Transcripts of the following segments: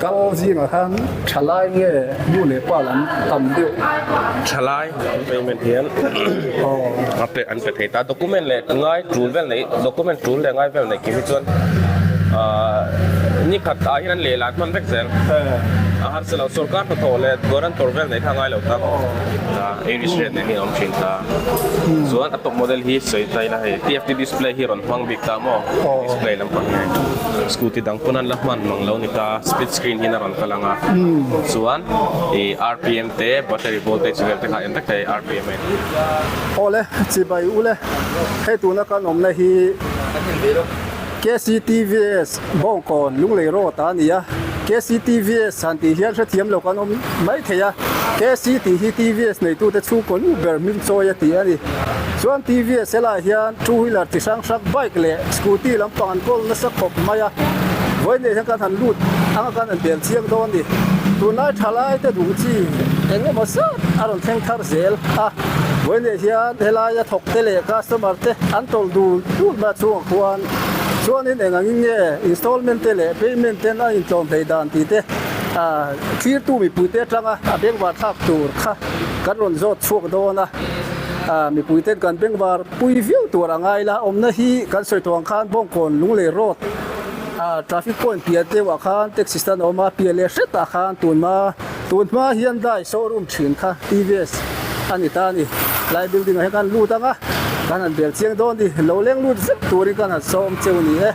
Kal zingah khan thalai nge nu leh pa lam tam deuh. Thalai payment hian a pe an pe thei ta. Document leh ngai tul vel nei document tul leh ngai vel nei kim hi chuan ahh ni khat ah hian an lehlan hman vek zel. A harsa lo sorkar hnathawh leh guarantor vel nei kha a ngai lo ta. English red nen hian a awm thin ta. Chuan a top model hi sawi ta ila hei TFT display hi rawn hmang bik ta maw display lampang hi. Scooty dang pawn an la hman mang lo ni ta, split screen hian a rawn kal ang a, chuan ih rpm te battery voltage vel te kha en vek thei rpm a in. Awle, chibai ule, hei tuna kan awmna hi KCTVS Bawngkawn Lunglei Road a ni a, KCTVS han tih hian hrethiam lo kan awm mai thei a, KC tih hi TVS neitute chhungkaw lu ber hming chawi a tih a ni. Chuan TVS helaiah hian two wheeler chi hrang hrang bike leh scooty lampang an kawl nasa khawp mai a, vawiin hian kan han lut anga kan han bel chiang dawn a ni. Tunlai thalai te duh chi eng emaw zat a rawn thleng thar zel a, vawiin hian helaia thawk te leh customer te an tawlh dul dul mai a chhungah khuan chuanin eng angin nge installment te leh payment ten a intlawm hlei dan tih te ah thlirtu mipuite atanga a bengvar thlak tur kha kan rawn zawt chhuak dawn a. Ah mipuiten kan bengvar pui viau tur a ngai la, awmna hi kan sawi tawh ang khan Bawngkawn Lunglei Road ah traffic point piah deuh ah khan taxi stand a awm a, piah leh hret ah khan tunhma tunhma hian dai showroom thin kha TVS a ni ta a ni. Lai building ah hian kan lut ang a, kan han bel chiang dawn ni, lo leng lut vek turin kan han sawm cheu ni e.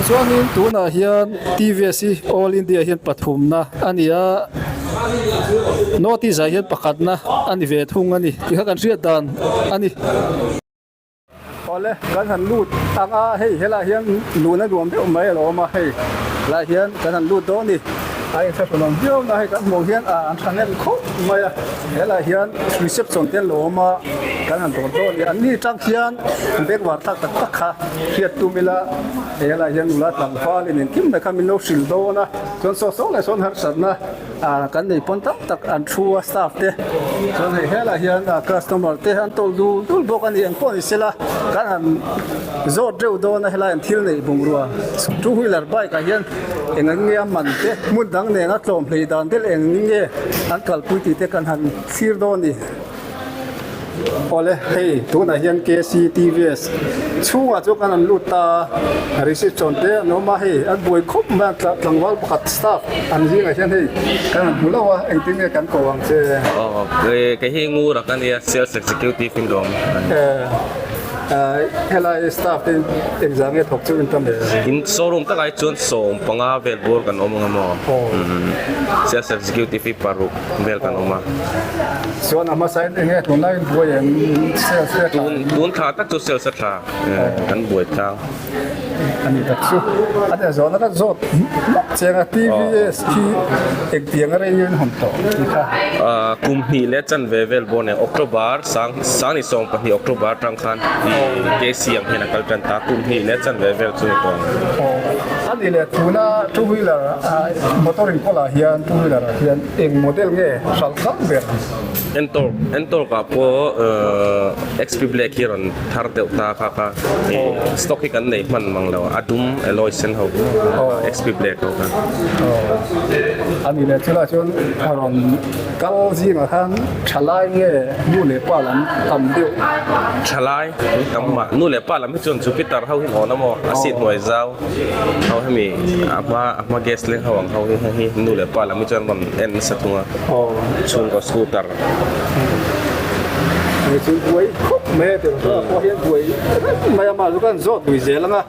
Chuanin tunah hian TVS hi All India hian pathumna a ni a. North East ah hian pakhatna a ni ve thung a ni tih kha kan hriat dan a ni. Awle kan han lut ang a hei helaiah hian luna nuam deuh mai a lo awm a hei helaiah hian kan han lut dawn a ni. A inthlahrun awm viau na hei kan hmuh hian ah an thahnem khawp mai a helaiah hian reception te an lo awm a kan han dawr dawn a ni. An ni tang hian backward thlak tak tak kha hriat tum ila hei helaiah hian nula tlangval in engkim mai kha min lo hrilh dawn a. Chuan saw saw leh sawn harsatna ah kan nei pawn tam tak an thu a staff te chuan hei helaiah hian ah customer te an tawlh dul dul bawk a ni eng pawh ni sela kan han zawt reuh dawn a helai an thil neih bungrua two wheeler bike ah hian eng ang nge a man te hmun dang nen a tlawm hlei dan deuh eng nge an kalpui tih te kan han thlir dawn a ni. Awle hei tunah hian KCTVS chhungah chu kan an lut ta a reception te an awm a hei an buai khawp mai a tlangval pakhat staff an zingah hian hei kan han hmu lo a engtin nge kan ko ang che. Aw kei hi Ngura ka nia sales executive in lawm. Helai staff te engzah nge thawk chu in tam e? In showroom takah hi chuan 15 vel bur kan awm ang a maw? Sales executive hi paruk vel kan awm a. Chuan a hmasa in enge tunlai in buai em sales te a tla em? Tun thla tak chu sales a tla kan buai tlang. A ni tak chu. A nia zawhna ka zawt lawk chiang a TVS khi engtiang a rei in hawn tawh tih kha. Kum hnih leh chanve vel bawr nen October sang sangni 12 October atang khan KC ang hian a kal tan ta kum hnih leh chanve vel chu ni tawh ang. A nih leh tuna two wheeler motor inkawl ah hian two wheeler ah hian eng model nge hralh kal ber? Ntorq Ntorq ah pawh XP Black hi rawn thar deuh ta kha kha stock hi kan nei hman mang lo a dum alloy sen ho XP Black ho kha. A nih leh chulaiah chuan a rawn kal zingah khan thalai nge nu leh pa lam tam deuh? Thalai tam mah nu leh pa lam hi chuan Jupiter ho hi an awn a maw a seat hnuai zau. Ho hemi a hma a hma gas leng ho ang ho hi hei hi nu leh pa lam hi chuan rawn en nasa thung a chhungkaw scooter. Hei chu buai khawp mai a tirh ah pawh hian buai reng mai a mah chu kan zawt lui zel ang a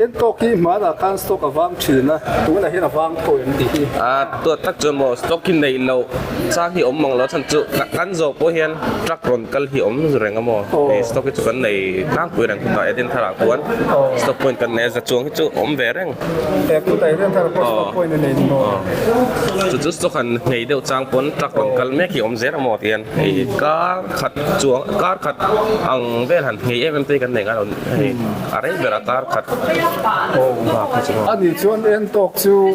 en tawk hi hmanah khan stock a vang thin a tunah hian a vang tawh em tih hi. A tuat tak chuan maw stock hi neih loh chang hi awm mang lo chhan chu kan zawh pawh hian truck rawn kal hi awm reng a maw hei stock hi chu kan nei tlangpui reng khawp a Eden tharah khuan stock point kan nei a za chuang hi chu awm ve reng chu chu stock han nghei deuh chang pawn truck rawn kal mek hi awm zel a maw tihian hei kar khat chuang kar khat ang vel han nghei em em te hi kan nei ngai lo hei a rei ber a kar khat. A nih chuan en tawk chu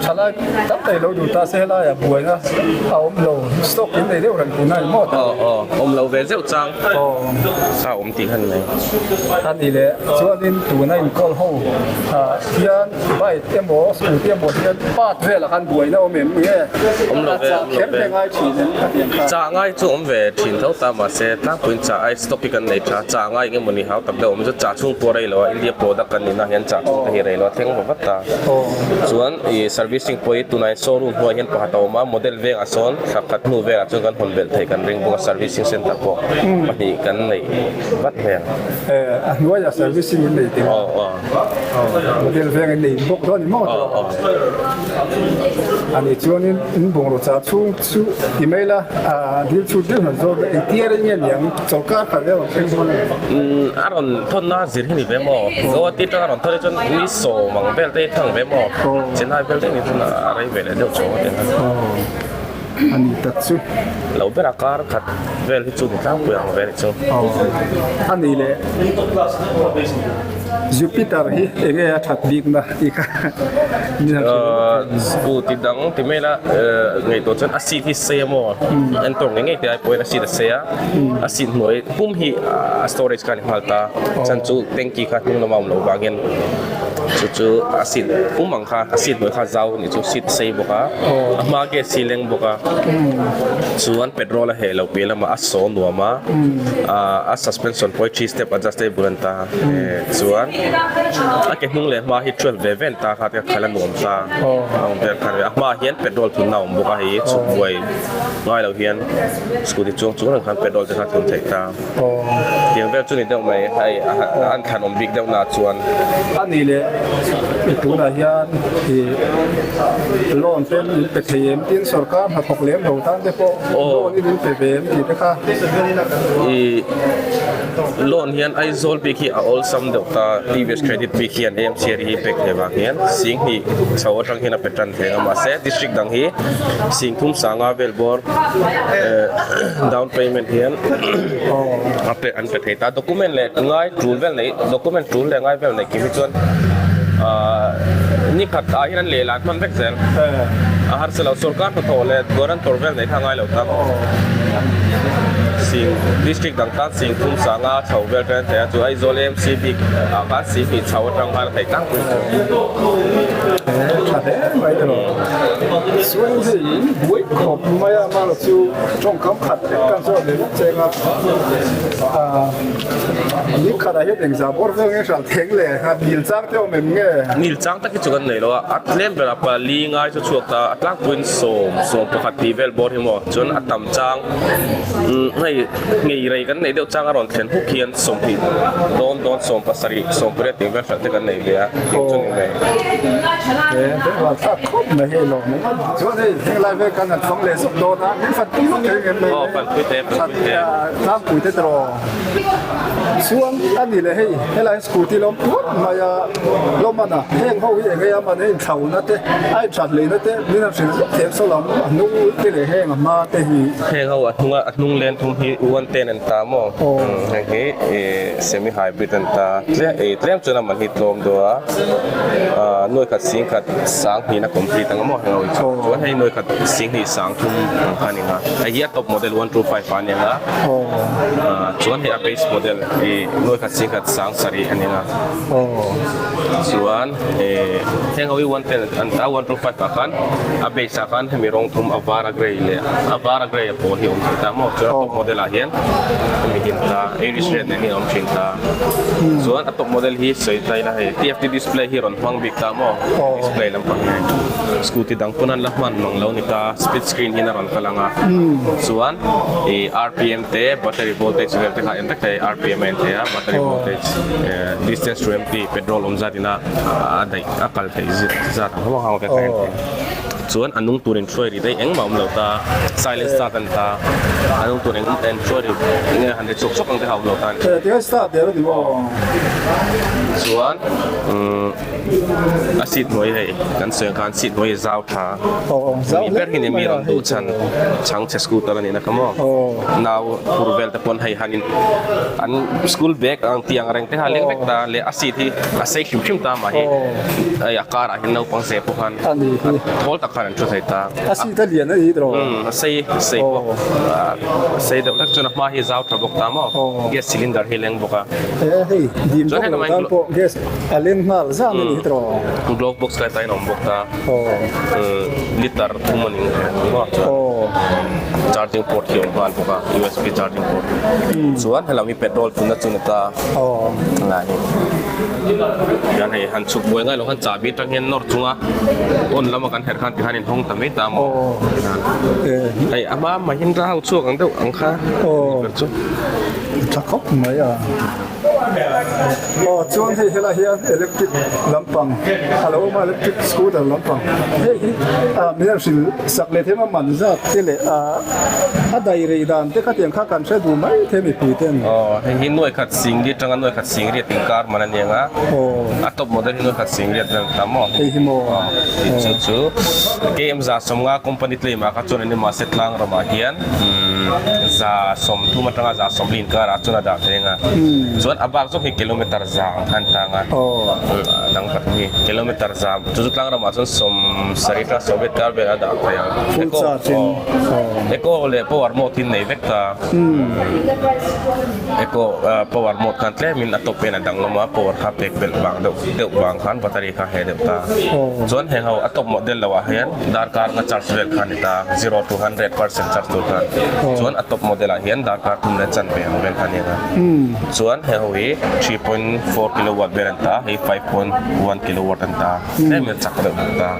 thalai tam tak ilo duh ta se helaiah buaina a awm lo stock in nei deuh reng tuna ni maw ta? Aw awm lo ve zeuh chang a awm tih kha ni mai. A nih leh chuanin tuna inkawl ho hian Bike emaw scooty emaw hian part velah khan buaina awm em nge? Awm lo ve, awm lo ve. Ngai thin em ka tiang kha. Chah ngai chu awm ve thin tho ta mahse tlangpuiin chah ai stock hi kan nei tha. Chah ngai eng emaw ni hau tak deuh awm chu chah chhung pawh rei lo a, India product kan nihna hian chah chhung te hi rei lo a thleng va vat ta. Chuan ih servicing pawh hi tunah hian showroom hnuaiah hian pakhat a awm a, model vengah sawn thla khat hnu velah chuan kan hawn belh theih kan ring bawk a, servicing center pawh pahnih kan neih vat hmel. A hnuaiah servicing in nei teh a. Model veng in nei bawk dawn ni maw a nih chuanin in bungraw chah chhung chu ti mai la dil chhut deuh han zawt eng tia rei nge niang chawlhkar khat vel rawn thleng dawn a ni. A rawn thawnna zir hi ni ve maw Guwahati atanga rawn thawn hi chuan ni sawm ang vel te hi thang ve maw Chennai vel te ni chuan a rei ve leh deuh chawng a ti a. A ni tak chu. Lo bera kar khat vel hi chu ni tlangpui ang ve ni chu. A ni leh. Jupiter hi enge a that bikna tih kha min han hrilh lawk thei. Ku ti dang ti mai la ngaihtuah chuan a seat hi sei a maw en tawk ngei ngei te ai pawhin a seat a sei a a seat hnuai pum hi a storage kha a ni nghal ta chhan chu tanky kha hnung lama awm loh vangin chu chu a seat pum ang kha a seat hnuai kha zau a nih chu seat sei bawk a a hma gate si leng bawk a chuan petrol a heh loh piah lamah a saw nuam a a suspension pawh hi three step adjustable a ni ta. Chuan a ke hnung leh hma hi 12 ve vel ta kha te khalh a nuam ta a awm vel kha a hmaah hian petrol thunna a awm bawk a hei chhuk buai ngai lo hian scooty chuang chung reng khan petrol te kha thun theih ta tiang vel chu ni deuh mai hei an thlan awm bik deuh na chuan. A nih leh i tunah hian i loan te min pe thei em tin sorkar hnathawk lem lo tan te pawh loan in min pe ve em tih te kha. I. Loan hian Aizawl bik hi a awlsam deuh ta, TVS Credit bik hian AMC ri hi pek thei vang hian sing hnih chho atang hian a pe tan thei ang a, mahse district dang hi sing thum sanga vel bawr down payment hian a pe an pe thei ta, document leh ngai tul vel nei document tul leh ngai vel nei kim hi chuan ahh ni khat ah hian an lehlan hman vek zel a harsa lo sorkar hnathawh leh guarantor vel nei kha a ngai lo ta sing district dang tan sing thum sanga chho vel tan thei a chu Aizawl AMC bik ah khan sing hnih chho atang khan a theih tlangpui chu. Tha hle mai ta lo. Chuan hei in buai khawp mai a amaherawh chu tawngkam khat vek kan zawt leh lawk cheng a ah ni khatah hian engzah bawr vel nge hral theng le a nil chang te awm em nge? Nil chang tak hi chu kan nei lo a a tlem berah pali ngai chu chhuak ta a tlangpuiin sawm sawm pakhat tih vel bawr hi maw chuan a tam chang hei Ngei rei kan neih deuh chang a rawn thlen huk hian 20 dawn dawn 17 18 tih vel hralh te kan nei ve a tih chu ni mai. He bengvar thlak khawp mai hei lawm mai chuan hei henglai vel kan han fang leh zawk dawn a min fan pui vak thei ngem mai Aw fan pui te fan pui te. Tlangpui te tawh chuan a ni leh hei helai hian scooty lawm tuar mai a lawm a heng ho hi eng nge a man a inthlauna te a inthat lehna te min han hrilh zeuh thiam saw lam a hnung te leh heng a hma te hi. Heng ho a hnunga a hnung len thum hi one ten an ta maw heng hi ih semi hybrid an ta tlem ih tlem chuan a man hi tlawm deuh a ah nuai khat sing khat sang hnih na complete ang maw heng ho hi chu chuan hei nuai khat sing hnih sang thum ang kha a ni ang a hei hi a top model one two five a ni ang a ah chuan hei a base model ih nuai khat sing khat sang sarih a ni ang a chuan ih heng ho hi one ten an ta one two five ah khan a base ah khan hemi rawng thum a var a grey leh a var a grey a pawl hi a awm thei ta maw chuan a top model ah hian hemi hi an ta irish red nen hian a awm thin ta chuan a top model hi sawi ta ila hei TFT display hi a rawn hmang bik ta maw display lampang hi scooty dang pawn an la hman mang lo ni ta split screen hian a rawn kal ang a chuan ih R_P_M te battery voltage vel te kha a en vek thei R_P_M a en thei a battery voltage eh distance to empty petrol awm zat ina a daih a kal theih zat ang hlawm ang vek a en thei. Chuan a nung tur in hruai ri daih engmah awm lo ta, silent start a ni ta, a nung tur eng en hruai ri eng nge han ri chuk chuk ang te kha awm lo ta a ni. Tinge start der a ni maw? Chuan umm. A seat hnuai hei kan sawi ang khan seat hnuai hi zau tha. Mi ber hi ni mi rawn duh chhan chhangchhe scooter a nihna kha maw. Nau phur vel te pawn hei hanin an school bag ang tih ang reng te kha a leng vek ta leh a seat hi a sei hrim hrim ta mah hi hei a car ah hian naupang ze pawh khan thawl tak khan an thu thei ta. A seat a lian a ni tawh. A sei a sei bawk a sei deuh hlek chuan a hma hi zau tha bawk ta maw gas cylinder hi a leng bawk a. Hei dim bawk lo tan pawh gas A leng nghal zan a ni hi tawh. Glove box lai tain a awm bawk ta. Liter thum a ni maw chuan charging port hi a awm nghal bawk a usb charging port chuan helam hi petrol thunna chu ni ta lai hi hian hei han chhuk buai ngai lo khan chahbi atang hian nawr chunga on lama kan herh khan tikhan inhawng ta mai ta maw hei a hma Mahindra ho chhuak ang deuh ang kha ber chu. Tha khawp mai a. Aw chuan hei helai hian electric lampang a lo awm a electric scooter lampang hei hi ah min han hrilh sak leh them a man zat te leh ah a dai rei dan te khatiang kha kan hre duh mai thei mipui ten. Aw hei hi nuai khat singli atanga nuai khat singriat inkar man a ni ang a a top model hi nuai khat singriat vel ta maw hei hi maw aw chu chu KM 150 company claim ah kha chuan an ni mahse tlang ramah hian 30 atanga 140 inkarah chuan a dah thei ang a chuan a bak zawk hi kilometer za ang khan tang a dang pathum hi kilometer za chu chu tlang ramah chuan 70 atanga 70 kar vel a dah thei ang full charge in eco leh power mode hi nei vek ta eco power mode khan tlemin a top pen a danglam a power kha pek belh vang deuh deuh vang khan battery kha he deuh ta chuan heng ho a top model lo ah hian Darkar nga charge vel kha a ni ta, zero to 100% charge tur khan. Chuan a top model ah hian darkar thum leh chanve ang vel kha a ni ang a. Chuan he ho hi 3.4 kilowatt vel an ta a, hei 5.1 kilowatt an ta a, tlem in a chak deuh bawk ta.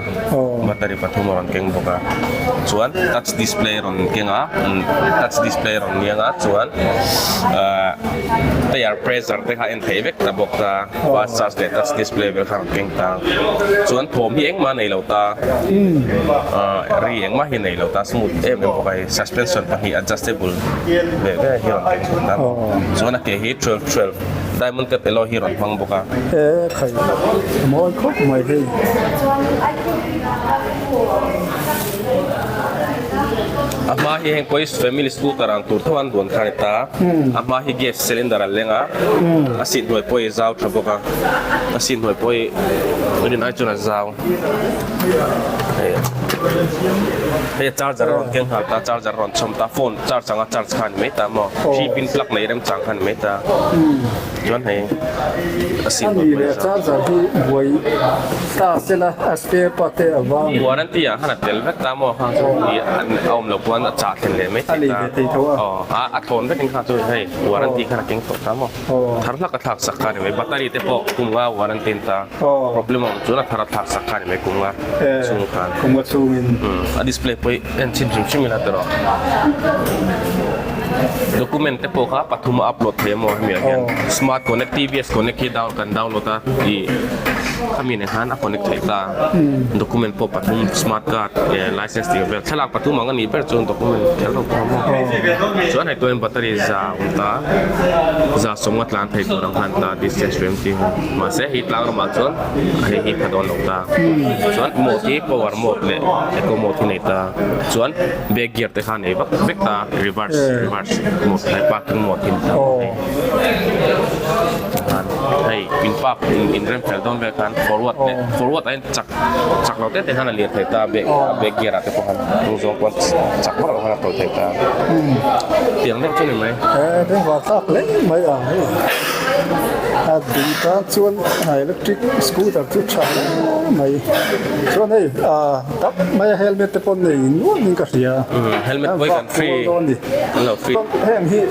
Battery pathum a rawn keng bawk a. Chuan touch display a rawn keng a, touch display a rawn niang a, chuan ahh tyre pressure te kha a en theih vek ta bawk ta. Fast charge leh touch display vel kha a rawn keng ta. Chuan thawm hi engmah a nei lo ta. Ri engmah hi nei lo ta smooth em em bawk a hei suspension pahnih adjustable ve ve hi rawn keng bawk ta chuan a ke hi 12 12 diamond cut alloy hi rawn hmang bawk a. E khai a mawi khawp mai hei. A hma hi heng pawh hi family scooter ang tur tho an duan kha a ni ta a hma hi gas cylinder an leng a a seat hnuai pawh hi zau tha bawk a a seat hnuai pawh hi rin ai chuan a zau. Hei a charger a rawn keng nghal ta charger a rawn chhawm ta phone charge anga charge kha a ni mai ta maw three pin plug nei remchang kha a ni mai ta chuan hei a seat Ani leh charger hi buai ta sela a spare part te a vang warranty ah khan a tel vek ta maw khang chu hi a awm loh pawn a chah thlen leh mai thei ta a thlawn vekin kha chu hei warranty khan a keng tawh ta maw thar hlak a thlak sak kha a ni mai battery te pawh kum nga warranty an ta. Problem a awm chuan a thar a thlak sak kha a ni mai kum nga chhung khan. Kum nga chhungin. A display pawh hi en chhin hrim hrim ila tawh. Document te pawh kha pathum a upload thei a maw hemi ah hian. Smart connect TVS connect hi down kan download a ih khami nen khan a connect theih ta. Document pawh pathum smart card license tih vel thlalak pathum ang a nih ber chuan document kher lo pawh a maw. Chuan hei tuahin battery za a awm ta za sawmnga tlan thei tur ang khan ta distance rem tih. Mahse hei tlang ramah chuan hei hi pha dawn lo ta. Chuan mode hi power mode leh eco mode hi nei ta. Chuan back gear te kha nei vak vek ta reverse reverse mode hei parking mode hi ni ta hei. Hei in park in rem fel dawn vel khan forward leh forward ah hian chak chak lo te te khan a lir thei ta back back gear ah te pawh khan hnung zawng pawn chak vak lo khan a tawlh thei ta. Tiang deuh chu ni mai. Bengvar thlak hle mai ang hei. A ding tan chuan a electric scooter chu tha hle mai chuan hei ah tak mai a helmet te pawh nei nual in ka hria helmet pawh hi kan free an lo free heng hi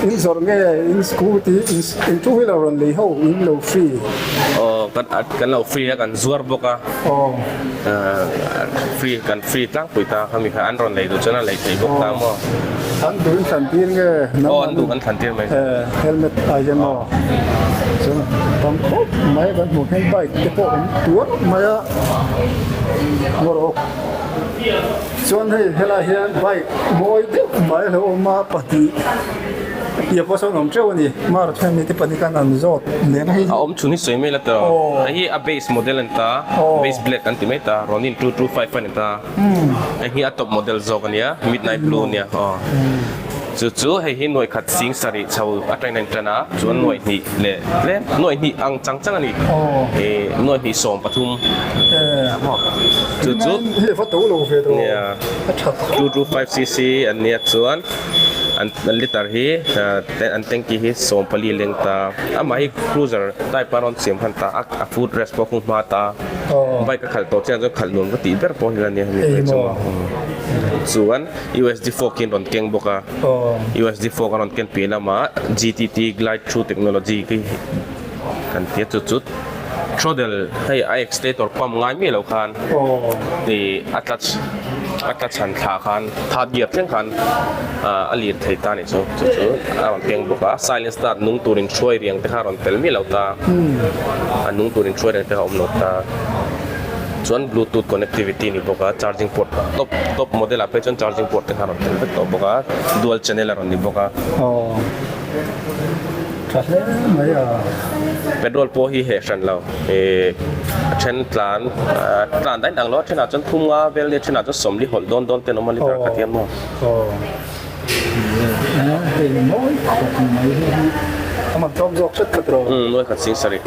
in zawrh nge in scooty in two wheeler rawn lei ho in lo free aw kan kan lo free a kan zuar bawk a aw free kan free tlangpui ta khami kha an rawn lei duh chuan a lei thei bawk ta maw an duh in thlan tir nge aw an duh kan thlan tir mai helmet ah hian maw chuan tam khawp mai kan hmuh hian bike te pawh awm tuar mai a ngaw rawh chuan hei helai hian bike mawi deuh mai a lo awm a pahnih. Piah pawh sawn awm teuh a ni. Mar chuan mite pahnih khan an zawt nen a hei. A awm chhun hi sawi mai la tawh. Hei hi a base model a ni ta, base black an ti mai ta, Ronin 225 a ni ta. Hei hi a top model zawk a nia, midnight blue a nia aw. Chu chu hei hi nuaih khat sing sarih chho atangin a intan a, chuan nuaih hnih leh tlem nuaih hnih ang chang chang a ni. Ih nuaih hnih 13. Chu chu. Hei va to lo ve tawh. Nia. A tha khawp. 225cc an nia chuan. An liter hi an tanky hi 14 leng ta amah hi cruiser type a rawn siam hman ta a a foot rest pawh a hung hma ta bike a khalh tawh chian chuan khalh nuam ka tih ber pawh hi la nia hemi phei chu chuan U_S_D fork hi an rawn keng bawk a U_S_D fork a rawn ken piah lamah G_T_T glide through technology khi kan tia chu chu throttle hei a accelerator pump ngai miah loh khan ih a clutch a clutch han thlah khan third gear thleng khan ah a lir thei ta a nih chu chu chu a rawn keng bawk a silent start nung tur in hruai riang te kha a rawn tel miah lo ta a nung tur in hruai riang te kha a awm lo ta chuan bluetooth connectivity a ni bawk a charging port top top model ah phei chuan charging port te kha a rawn tel vek tawh bawk a dual channel a rawn ni bawk a. Tha hle mai a. Petrol pawh hi heh hran lo ih a then tlan tlan daih dang lo a thenah chuan thum nga vel nia a thenah chuan sawmli hawlh dawn dawn ten awm a liter khat hian maw. Aw hei mawi khawp mai hei hi a man tlawm zawk hret khat rawh. Umm nuai khat sing sarih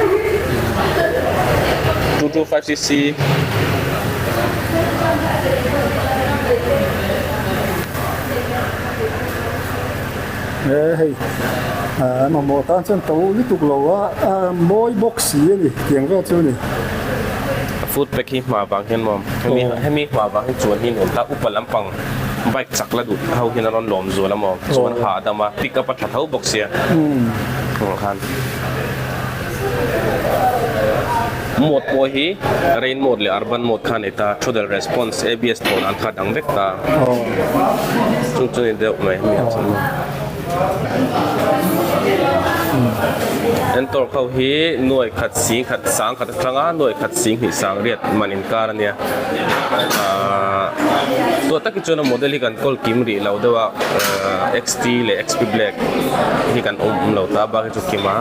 225 cc. He hei ah mamawh tan chuan to lutuk lo a ah mawi bawk si a ni tiang vel chu a ni. A foot pack hi hma vang hian maw hemi hemi hma vang hi chuan hi nuam ta upa lampang bike chak la duh ho hian a rawn lawm zual a maw chuan hahdam a pick up a tha tho bawk sia heng khan mode pawh hi rain mode leh urban mode kha a nei ta throttle response abs thawn an kha dang vek ta. Chung chu ni deuh mai hemi ah chuan Ntorq ho hi nuai khat sing khat sang khat atanga nuai khat sing hnih sang riat man inkar ania ahh tuah takin chuan a model hi kan kawl kim rih lo deuh a ahh xt leh xp black hi kan awm awm lo ta bak hi chu kim a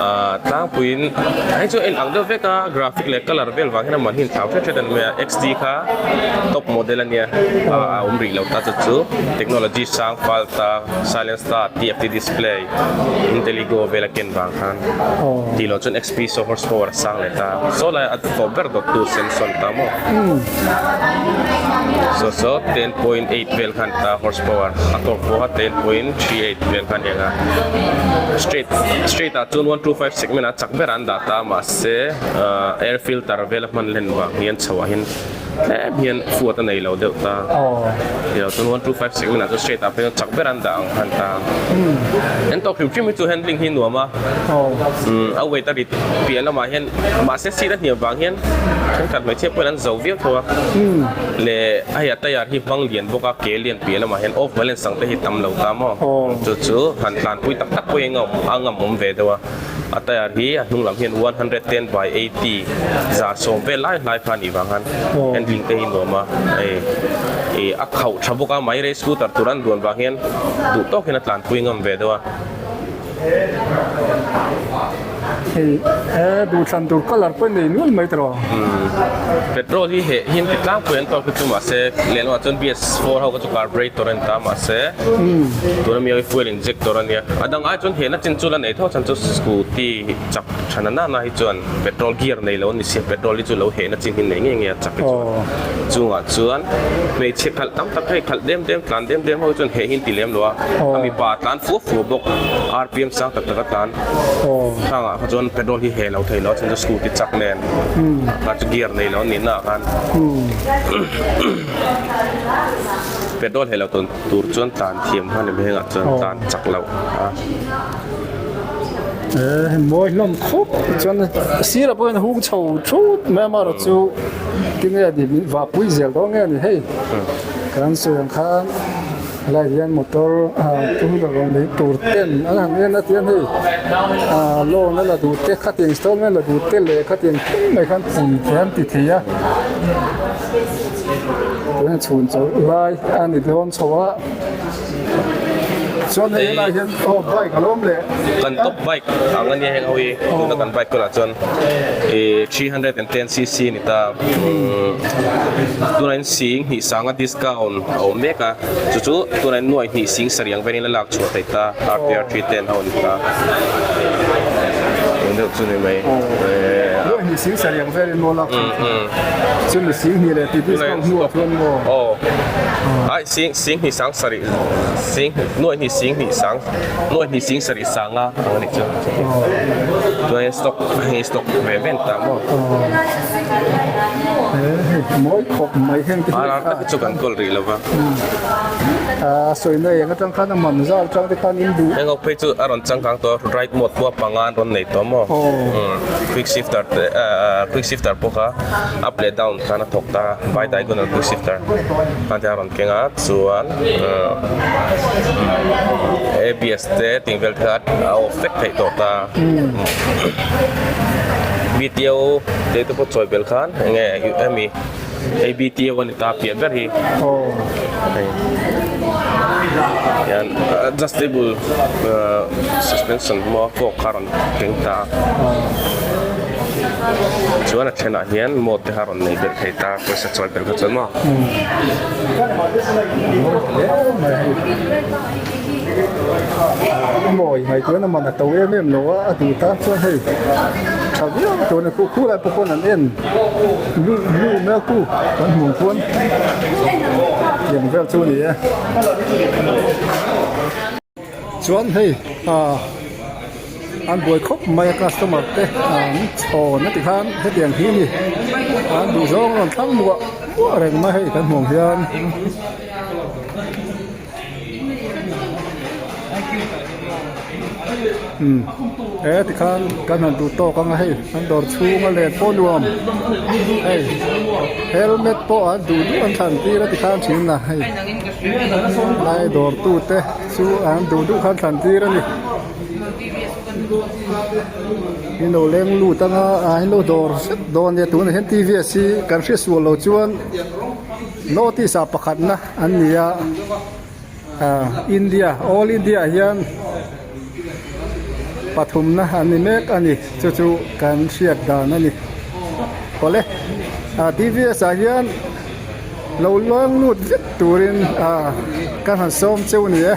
ahh tlangpuiin hei chu a inang deuh vek a graphic leh colour vel vang hian a man hi inthlau hret hret a ni mai a xt kha top model ania a awm rih lo ta chu chu technology sang fal ta silent start tft display intelligo vel a ken vang khan tih loh chuan xp saw horsepower a sang leh ta saw lai a tawp ber dawt tu senson ta maw saw saw 10.8 vel khan ta horsepower a tawp pawh kha 10.38 vel khan eng a straight straight ah chuan 125 segment ah chak ber an dah ta mahse air filter vel a hman len vang hian chho ah hian tlem hian fuat a nei lo deuh ta ti lo chuan 125 segment ah chuan straight ah phei chuan chak ber an dah ang khan ta an tawk hrim hrim hi chu handling hi nuam a a weight a rit piah lamah hian mahse seat a hniam vang hian thenkhat hmeichhia pawhin an zo viau tho a leh hei a tyre hi hmang lian bawk a ke lian piah lamah hian off balance ang te hi tam lo ta maw chu chu han tlanpui tak tak pawhin a ngam awm ve deuh a. A tyre hi a hnung lam hian 110 by 80 110 vel lai hlai kha a nih vang khan handling te hi nuam a hei ih a khauh tha bawk a mai rei scooter tur an duan vang hian duh tawk hian a tlanpui ngam ve deuh a. Hei he duhthlan tur colour pawh nei nual mai tawh. Petrol hi heh hian ti tlangpui an tawk hi chu mahse lehlamah chuan BS4 ho kha chu carburetor a ni ta mahse tuna mi ho hi fuel injector a nia a dang ai chuan hehna chin chu la nei tho chhan chu scooty chak tha na na hi chuan petrol gear nei lo a ni sia petrol hi chu lo hehna chin hi nei ngei ngei a chak hi chuan chungah chuan hmeichhe khalh tam tak hei khalh dem dem tlan dem dem ho hi chuan heh hi an ti lem lo a a mipa tlan fua fua bawk rpm sang tak tak a tlan hrangah kha chuan petrol hi heh lo thei lo a chhan chu scooty chak nen kha chu gear nei lo a nih naah khan petrol heh lo tawn tur chuan tlan thiam kha ni hmel ah chuan tlan chak loh a. He mawi hlawm khawp chuan sirah pawh hian a hung chho thut mai a amaherawh chu tinge ni vahpui zel dawn nge ni hei kan sawi ang khan helai hian motor two wheeler rawn lei tur ten an han en a tihian hei ah loan a la duh te khatiang installment la duh te leh khatiang thil mai khan pun te an ti thei a. Tuna chhun chawlh lai a ni dawn chho a. Chuan hei helai hian aw bike a lo awm leh. Kan top bike ang a nia heng ho hi tuna kan bike kawlah chuan ih 310 cc a ni ta. Tunah hian sing hnih sanga discount a awm mek a chu chu tunah hian nuai hnih sing sarih ang velin a lak chhuah theih ta RTR 310 ho a ni ta. Eng deuh chu ni mai. Nuai hnih sing sarih ang velin maw lak chhuah theih. Chu mi sing hnih leh tih discount hnuah chuan maw. Aw. Ai sing sing hnih sang sarih sing nuai hnih sing hnih sang nuai hnih sing sarih sanga ang a ni chu. Chuan stock hei stock ve ven ta maw. Hei mawi khawp mai heng te hi. Ar tak chu kan kawl rih lova. A sawina eng atang khan a man zal tang te khan in duh. Heng ho phei chu a rawn changkang tawh a right mode pawh a panga an rawn nei tawh maw. Quick shifter te quick shifter pawh kha up leh down khan a thawk ta bi diagonal quick shifter khan te a rawn keng a chuan ABS te tih vel te kha a off vek theih tawh ta BTO te te pawh chawi belh khan eng nge hemi ABTO a ni ta piah ber hi hei hian adjustable suspension maw fork kha a rawn keng ta a chuan a thenah hian mode te kha a rawn nei belh thei ta pawisa chawi belh kha chuan maw. Mawi ngaihtuahna man a to em em lo a a duh tan chuan hei tha viau tur a ni khu lai pawh khawn an en lu lu mai a khu kan hmuh ang khuan tiang vel chu a ni e chuan hei ah an buai khawp mai a customer te an chhawn a ti khan hetiang hi a ni an duh zawng a rawn thlang muah muah reng mai hei kan hmuh ang hian. Umm he tikhan kan han duh tawk ang a hei an dawr chhunga let pawh nuam hei helmet pawh an duh duh an thlan tir a tikhan thin a hei lai dawr tu te chu an duh duh khan thlan tir a ni in lo leng lut anga ah in lo dawr hrep dawn nia tunah hian TVS hi kan hriatsual loh chuan. Notice ah pakhatna an ni a ah India all India ah hian pathumna an ni mek a ni chu chu kan hriat dan a ni awle ah TVS ah hian lo luang lut vek turin ah ka han sawm cheu a ni e.